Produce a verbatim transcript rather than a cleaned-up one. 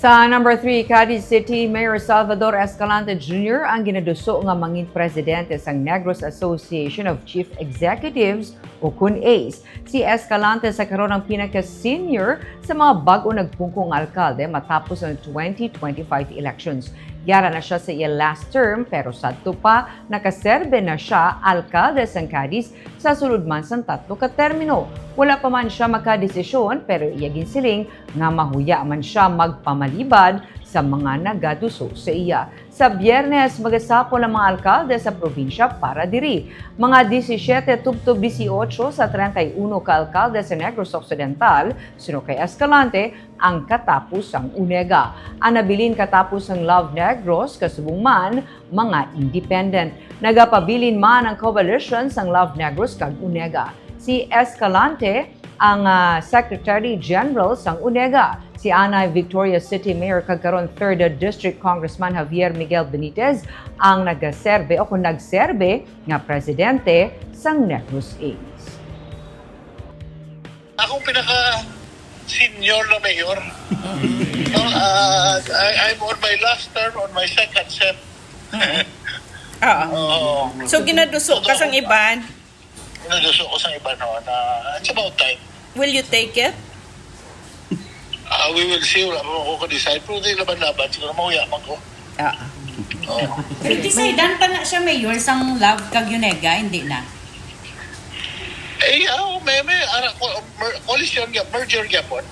Sa number three, Cadiz City Mayor Salvador Escalante Junior ang ginaduso nga mangin presidente sang Negros Association of Chief Executives o kun ACE. Si Escalante sa karon ang pinaka-senior sa mga bag-o nagpungko nga alkalde matapos ang twenty twenty-five elections. Yara na siya sa iya last term, pero sadto pa nakaserbe na siya alkalde sang Cadiz sa sulod man sang tatlo ka termino. Wala pa man siya makadesisyon, pero iya ginsiling nga mahuya man siya magpamalibad sa mga nagaduso sa iya. Sa Biyernes, magasapol ang mga alkalde sa probinsya para diri. Mga disisiete tubtob disiotso sa treinta y uno ka alkalde sa Negros Occidental, suno kay Escalante, ang katapos sang UNEGA. Ang nabilin katapos sang Love Negros, kasubong man, mga independent. Nagapabilin man ang coalition sang Love Negros kag UNEGA. Si Escalante ang, ah, Secretary General sang UNEGA. Si anay Victoria City Mayor kag karon Third District Congressman Javier Miguel Benitez ang nagaserbe o kung nagserbe nga presidente sang Negros ACE. Akong pinaka senior na mayor. No, ah, I, I'm on my last term, on my second sem. Oo. Oo. So, ginaduso ka sang iban. Ginaduso ko sang iban, no, na it's about time. Will you take it? Ah, we will see. Wala pa ko ka-decide. Pero di laban-laban. Siguro mahuya man ko. Ah. Oo. Pero decidean pa na siya, Mayor, sang Love kag UNEGA, hindi na. Eh, oh, may, may, ara, ko, mer, coalition gyapon, merger gyapon.